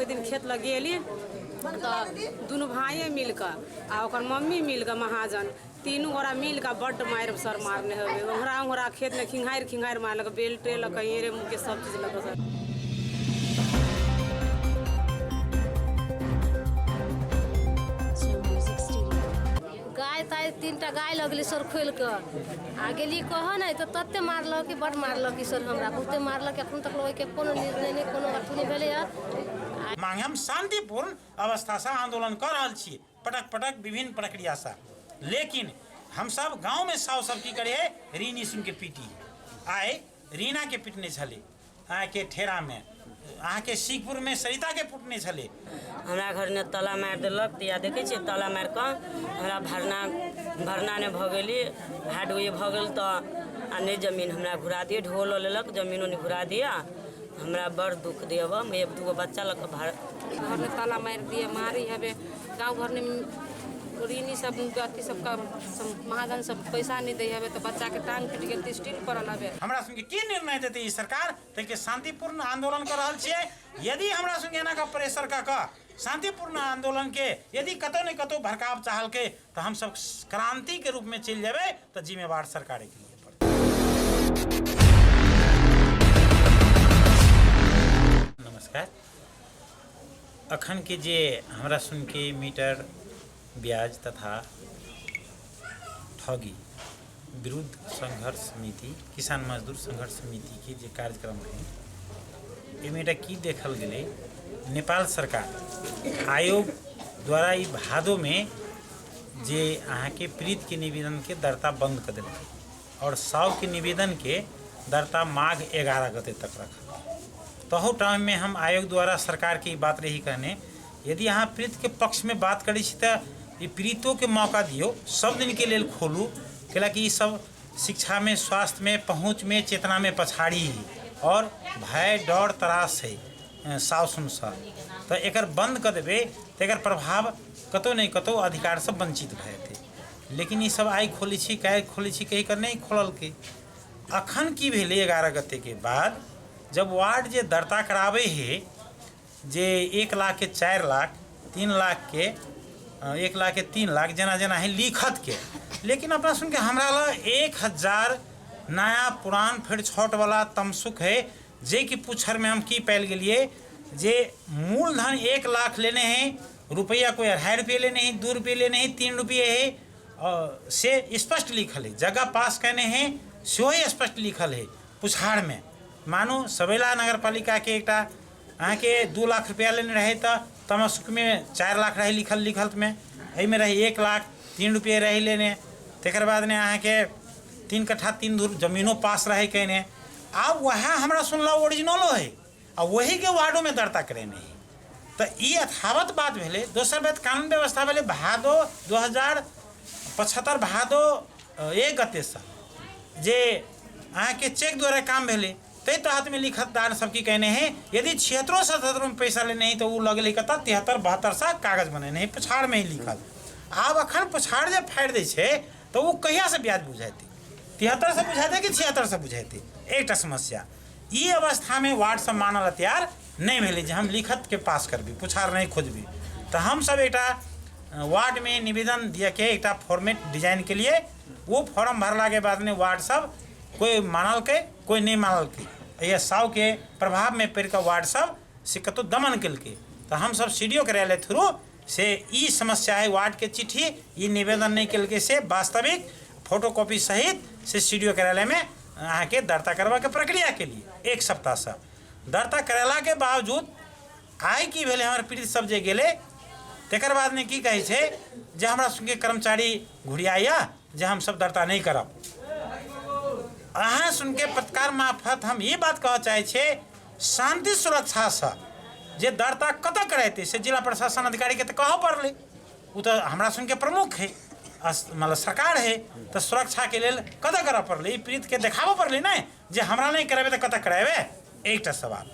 दिन खेत लग गेली तऽ दुनू भाइए मिल कऽ आ ओकर मम्मी मिल कऽ महाजन तीनू गोरा मिल कऽ बड्ड मारि सर मारने हवे ओंघरा ओंघरा खेतमे खिंघारि खिंघारि मारलक बेल्टे लऽ कऽ एरे मुँहके सब चीज लऽ कऽ सर। गाय ताय 3 टा गाय लऽ गेली सर खोलि कऽ आ गेली कहऽ नहि तऽ तते मारलक कि बड्ड मारलक सर, हमरा बहुते मारलक। एखन तक ओहिके कोनो निर्णय नहि, कोनो अथी नहि भेलैए। मांग हम शांतिपूर्ण अवस्थासँ आंदोलन कऽ रहल छी, पटक पटक विभिन्न प्रक्रियासँ, लेकिन हमसब गाँवमे साउ सब की करे है, ऋणी सुनके पीटी। आइ रीनाके पिटने छलै अहाँके ठेरामे, अहाँके सीखपुरमे सरिताके पुटने छलै। हमरा घरमे ताला मारि देलक तऽ या देखै छियै ताला मारि कऽ हमरा भरना भरना नहि भऽ गेली, हार्ड वे भऽ गेल तऽ आ नहि जमीन हमरा घुरा दिअ, ढो लऽ लेलक, जमीनो नहि घुरा दिअ, हमरा बड़ दुख देब, हम एक दूगो बच्चा लऽ कऽ घरमे ताला मारि दिए, मारी हवे गाँव घरमे ऋणी सब अथी सबके महाजन सब पैसा नहि दै हवे तऽ बच्चाके टांग टूटि गेल तऽ स्टील पड़ल हवे। हमरा सुनके की निर्णय देतै ई सरकार, ताहिके शांतिपूर्ण आंदोलन कऽ रहल छियै। यदि हमरा सुनके एना कऽ प्रेशर कऽ कऽ शांतिपूर्ण आंदोलनके यदि कतौ ने कतौ भड़काव चाहलकै तऽ हमसब क्रांतिके रूपमे चलि जेबै, तऽ जिम्मेवार सरकारेके लिए पड़तै। नमस्कार। अखन के जे हमरा सुनके मीटर ब्याज तथा ठगी विरुद्ध संघर्ष समिति, किसान मजदूर संघर्ष समिति के जे कार्यक्रम है, एहिमे एकटा की देखल गेलै, नेपाल सरकार आयोग द्वारा ई भादोमे जे अहाँके पीड़ितके निवेदनके दर्ता बन्द कऽ देलकै आओर साउके निवेदनके दर्ता माघ 11 गते तक रखल। तहु टाइममे हम आयोग द्वारा सरकारके ई बात रही कहने, यदि अहाँ पीड़ितके पक्षमे बात करै छी तऽ ई पीड़ितोके मौका दियौ, सब दिनके लेल खोलू, कैलाकि ई सब शिक्षामे, स्वास्थ्यमे, पहुँचमे, चेतनामे पछाड़ी है आओर भय डर त्रास है साउ सुनसँ, तऽ एकर बन्द कऽ देबै तऽ एकर प्रभाव कतहु नहि कतहु अधिकारसँ वञ्चित भऽ जेतै। लेकिन ई सब आइ खोलै छी काल्हि खोलै छी कहि कऽ नहि खोललकै। अखन की भेलै, 11 गतेके बाद जब वार्ड जे दर्ता कराबै है जे 1 लाखके 4 लाख, 3 लाखके 1 लाखके 3 लाख जेना जेना है लिखतके, लेकिन अपना सुनके हमरा लग 1000 नया पुरान फेर छोटवला तमसुक है, जे कि पुछरमे हम की पायल गेलियै जे मूलधन 1 लाख लेने है, रुपैआ कोई 2.5 रुपये लेने है, 2 रुपये लेने है, 3 रुपये है, से स्पष्ट लिखल है, जगह पास केने है सेहो स्पष्ट लिखल है पुछारमे। मानू सबैला नगरपालिकाके एकटा अहाँके 2 लाख रुपैआ लेने रहै तऽ तमसुकमे 4 लाख रहै लिखल, लिखलमे एहिमे रहै 1 लाख 3 रुपये रहै लेने, तकर बाद ने अहाँके 3 कट्ठा 3 धूर जमीनो पास रहै केने। आब वएह हमरा सुनला ओरिजिनलो है आ वहीके वार्डोमे दर्ता करेने है, तऽ ई यथावत बात भेलै। दोसर बात कानून व्यवस्था भेलै, भादो 2075 भादो 1 गतेसँ जे अहाँके चेक द्वारा काम भेलै ताहि तहतमे लिखतदार सब की कहने है, यदि 76 77में पैसा लेने है तऽ ओ लगलै कतऽ 73 72 सँ कागज बनेने है पछाड़मे ही लिखल। आब अखन पछाड़ जे फाड़ि दै छै तऽ ओ कहियासँ ब्याज बुझेतै, 73 सँ बुझेतै कि 76 सँ बुझेतै, एकटा समस्या। ई अवस्थामे वार्ड सब मानल तैयार नहि भेलै जे हम लिखतके पास करबै, पुछार नहि खोजबै। तऽ हमसब एकटा वार्डमे निवेदन दियके एकटा फॉर्मेट डिजाइन केलिए, ओ फॉर्म भरलाके बादमे वार्ड सब कोइ मानलकै कोइ नहि मानलकै, एहि साउके प्रभावमे पड़ि कऽ वार्ड सब से कतहु दमन केलकै। तऽ हमसब सी डी ओ कार्यालय थ्रू से ई समस्या है, वार्डके चिट्ठी ई निवेदन नहि केलकै से वास्तविक फोटोकॉपी सहित से सी डी ओ कार्यालयमे अहाँके दर्ता करबाके प्रक्रिया केलिए। 1 सप्ताहसँ दर्ता करेलाके बावजूद आइ की भेलै, हमर पीड़ित सब जे गेलै तकर बादमे की कहै छै जे हमरा सबके कर्मचारी घुरियाइए जे हमसब दर्ता नहि करब। अहाँ सुनके पत्रकार मार्फत हम ई बात कहऽ चाहै छियै, शान्ति सुरक्षासँ जे दर्ता कतऽ करेतै से जिला प्रशासन अधिकारीके तऽ कहऽ पड़लै, ओ तऽ हमरा सुनके प्रमुख है, मतलब सरकार है, तऽ सुरक्षाके लेल कतऽ करऽ पड़लै, ई पीड़ितके देखाबऽ पड़लै ने जे हमरा नहि करेबै तऽ कतऽ करेबै, एकटा सवाल।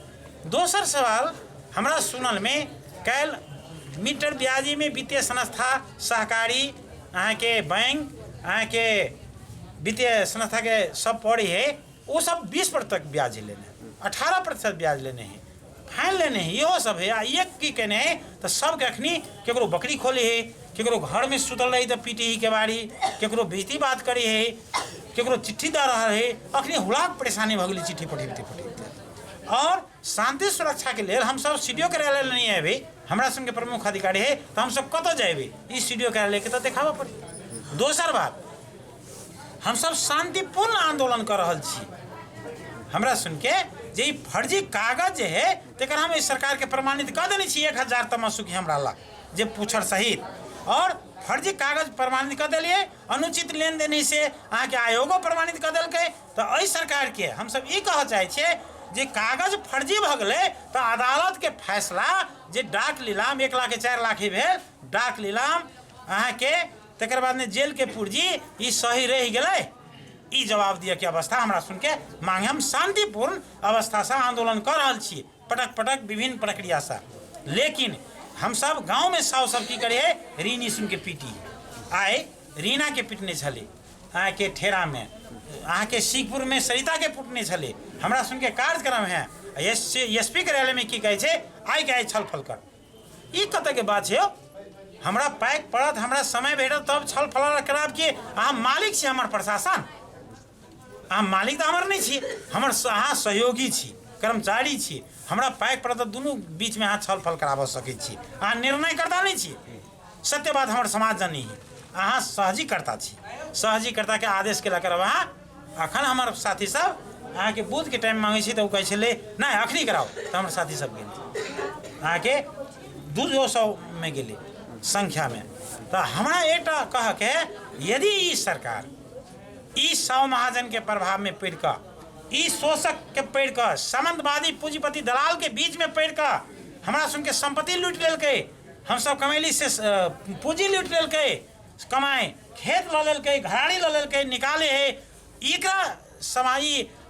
दोसर सवाल हमरा सुनलमे काल्हि मीटर ब्याजीमे वित्तीय संस्था सहकारी अहाँके बैंक अहाँके वित्तीय संस्थाके सब पड़ै है, ओ सब 20% ब्याज लेने, 18% ब्याज लेने है। फाइन लेने है, इहो सब है। आ एक की केने है तऽ सबके अखनी केकरो बकरी खोले है, केकरो घरमे सुतल रही तऽ पीटी ही केबाड़ी, केकरो बेइज्जती बात करे है, केकरो चिट्ठी दऽ रहल है। अखनी हुलाक परेशानी भऽ गेलै चिट्ठी पठेबते पठेबते। और शांति सुरक्षा के लेल हमसब सी डी ओ कार्यालय नहीं अयबै, हमरा संगे प्रमुख अधिकारी है तऽ हमसब कतऽ जायबै? ई सी डी ओ कार्यालय के तऽ देखाबऽ पड़ै। दोसर बात, हमसब शांतिपूर्ण आंदोलन कर रहल छी। हमरा सुन के जे ई फर्जी कागज जे है तकर हम एहि सरकार के प्रमाणित कऽ देने छी 1000 तमसुकी हमरा लग जे पूछल सहित, और फर्जी कागज प्रमाणित कऽ देलियै, अनुचित लेन देन से अहाँके आयोगो प्रमाणित कऽ देलकै। तऽ एहि सरकार के हमसब ई कहऽ चाहै छियै जे कागज फर्जी भऽ गेलै तऽ अदालत के फैसला जे डाक नीलाम 1 लाख 4 लाख ही भेल, डाक नीलाम अहाँके तकर बाद में जेल के पुर्जी ई सही रहि गेलै, ई जवाब दिअ के अवस्था हमरा सुन के मांग। हम शांतिपूर्ण अवस्था से आंदोलन कर रहल छी पटक पटक विभिन्न प्रक्रिया से, लेकिन हम सब गाँव में साव सब की करे है, ऋणी सुन के पीटी। आइ रीना के पीटने छलै अहाँके ठेरा में, अहाँके सीखपुर में सरिता के पुटने छलै। हमरा सुन के कार्यक्रम है एस पी कार्यालय में की कहै छै, आइ के आइ छल फल कर। ई कतऽ के बात छै यौ? हमरा पाइक पड़त, हमरा समय भेटत तब छल फल कराब कि अहाँ मालिक छी हमर प्रशासन? अहाँ मालिक तऽ हमर नहि छी, हमर अहाँ सहयोगी छी, कर्मचारी छी। हमरा पाइक पड़त तऽ दुनू बीचमे अहाँ छल फल कराबऽ सकै छी, अहाँ निर्णयकर्ता नहि छी। सत्य बात हमर समाज जानी है, अहाँ सहजीकर्ता छी। सहजीकर्ताके आदेश केला करब अहाँ। अखन हमर साथी सब अहाँके बुधके टाइम मांगै छी तऽ ओ कहै छलै नहि अखनी कराउ, तऽ हमर साथी सब गेल अहाँके 200 मे गेलै संख्यामे। तऽ हमरा एकटा कहके, यदि ई सरकार ई साव महाजनके प्रभावमे पड़ि कऽ, ई शोषकके पड़ि कऽ, सामंतवादी पूंजीपति दलालके बीचमे पड़ि कऽ हमरा सुनके सम्पत्ति लूटि लेलकै, हमसब कमैली से पूंजी लूटि लेलकै, कमाइ खेत लऽ लेलकै, घराड़ी लऽ लेलकै, निकाले है, एकरा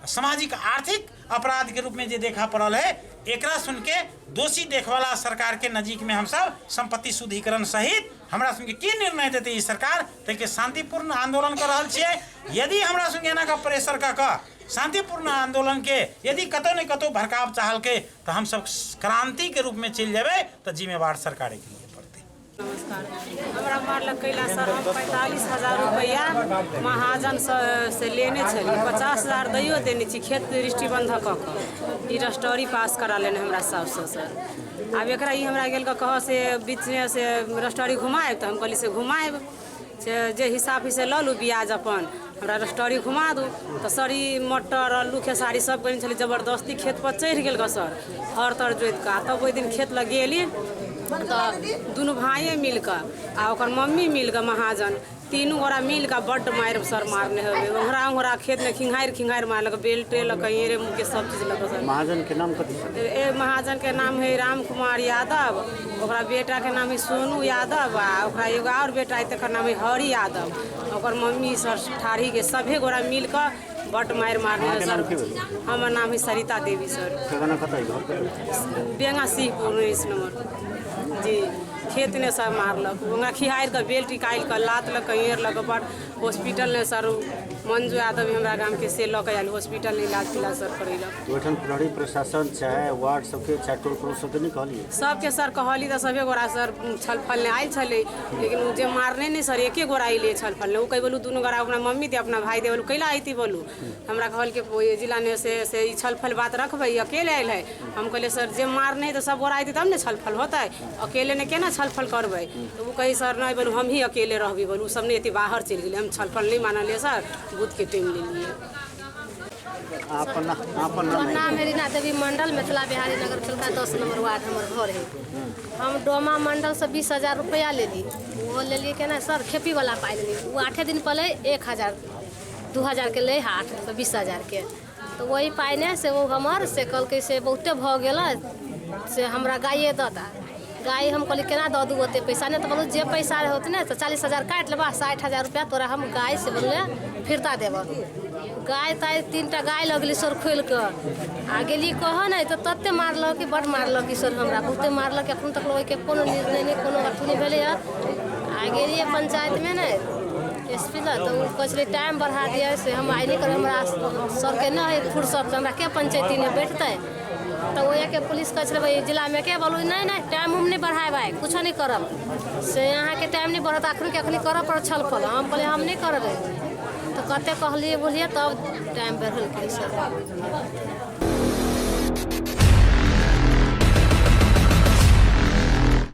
सामाजिक आर्थिक अपराध के रूप में जे देखा पड़ल है, एकरा सुन के दोषी देखवाला सरकार के नजीक में हमसब संपत्ति शुद्धिकरण सहित हमरा सुन के की निर्णय देते ई सरकार, ताहिके शांतिपूर्ण आंदोलन कर रहल छियै। यदि हमरा सुन के एना का प्रेशर कऽ कऽ शांतिपूर्ण आंदोलन के यदि कतौ ने कतौ भड़काव चाहलकै तऽ हमसब क्रांति के रूप में चलि जेबै, तऽ जिम्मेवार सरकारे के लिए पड़तै। नमस्कार, हमरा मारलक कैला सर, हम 45,000 रुपैआ महाजन से लेने छलियै, 50,000 दैयो देने छी खेत दृष्टिबन्धक कऽ कऽ, ई रजिस्ट्री पास करा लेने हमरा साउस सर। आब एकरा ई हमरा गेल कह से बीचमे से रजिस्ट्री घुमायब, तऽ हम कहली से घुमायब से जे हिसाब से लऽ लू ब्याज अपन, हमरा रजिस्ट्री घुमा दू। तऽ सर ई मटर आलू खेसारी सब कहने छलै, जबरदस्ती खेत पर चढ़ि गेल गऽ सर, हर तर जोति कऽ। तब ओहि दिन खेत लग गेली तऽ दुनू भाइये मिल कऽ आ ओकर मम्मी मिल कऽ महाजन तीनू गोरा मिल कऽ बड्ड मारि सर मारने होबै, ओंघरा ओंघरा खेतमे खिंघारि खिंघारि मारलक, बेल्टे लऽ कऽ एरे मुँहके सब चीज लऽ कऽ सर। महाजन के नाम कथी छलै? ए महाजन के नाम है राम कुमार यादव, ओकरा बेटा के नाम है सोनू यादव, आ ओकरा एगो और बेटा है तकर नाम है हरि यादव, ओकर मम्मी सर ठाढ़ी के सभे गोरा मिल कऽ बड्ड मारि मारने अहाँके सर। नाम की भेल? हमर नाम है सरिता देवी सर। ठेकाना कतऽ है? घर कतऽ? बेंगा सिंहपुर 19 नंबर जी। खेत ने सर मारलक, ओकरा खिहारि कऽ बेल्ट निकालि कऽ लात लऽ कऽ एड़ लऽ कऽ बड हॉस्पिटल ने सर मंजू यादव हमरा गामके से लऽ कऽ आयल हॉस्पिटल ने इलाज तिलाज सर करेलक। ओहिठाम प्रहरी प्रशासन चाहे वार्ड सबके चाहे टोल पड़ोस सबके नहि कहलियै? सबके सर कहली तऽ सभे गोरा सर छलफल ने आयल छलै, लेकिन ओ जे मारने नहि सर एके गोरा अयलै छलफल ने। ओ कहि बोलू दुनू गोरा अपना मम्मी दे अपना भाई दे, बोलू कैला अयती बोलू, हमरा कहलकै जिला ने से ई छलफल बात रखबै, ई अकेले आयल है। हम कहलियै सर जे मारने तऽ सब गोरा अयतै तब ने छलफल होतै, अकेले ने केना छलफल करबै। तऽ ओ कही सर नहि बोलू हम ही अकेले रहबी बोलू, ओ सब नहि अयतै बाहर चलि गेलै। हम छलफल नहि मानलियै सर, बुधके टाइम लेलियै। अपन हमर नाम है रीना देवी मंडल, मिथिला बिहारी नगर खिलका 10 नंबर वार्ड हमर घर है। हम डोमा मंडल से 20,000 रुपया लेली, वो लेलिए केना सर खेपी वाला पाइ लेली, वो 8 दिन पहले 1,000 2,000 के ले 8 तो 20,000 के, तो वही पाइ ने से वो हमर से कहलकै से बहुते भऽ गेल से हमरा गाये दऽ दा। गाय हम कहली केना दऽ दू ओते पैसा नहि, तऽ बोलू जे पैसा होत ने तऽ 40,000 काटि लेबा, 60,000 रुपया तोरा हम गाय से बोलले फिरता देबऽ। गाय ताय 3टा गाय लऽ गेली सर खोलि कऽ, आ गेली कहऽ ने तऽ तते मारलक कि बड्ड मारलक सर हमरा, बहुते मारलक। एखन तक ओहिके कोनो निर्णय नहि कोनो अथी नहि भेलैए। आ गेलियै पंचायतमे ने एस पी लग, तऽ ओ कहै छलै टाइम बढ़ा दिअ, से हम आइ नहि करबै, हमरा सरके नहि हइ फुर्सत, हमरा के पंचायती नहि बैठतै। तऽ ओहिके पुलिस कहै छलै जिलामे के बोलू, नहि नहि, टाइम उम नहि बढ़ायब, आइ कुछो नहि करब, से अहाँके टाइम नहि बढ़त, अखन के अखनी करऽ पड़त छलफल। हम कहलियै हम नहि करबै। तऽ कते कहलियै बोलियै, तब टाइम बढ़ेलकै सर।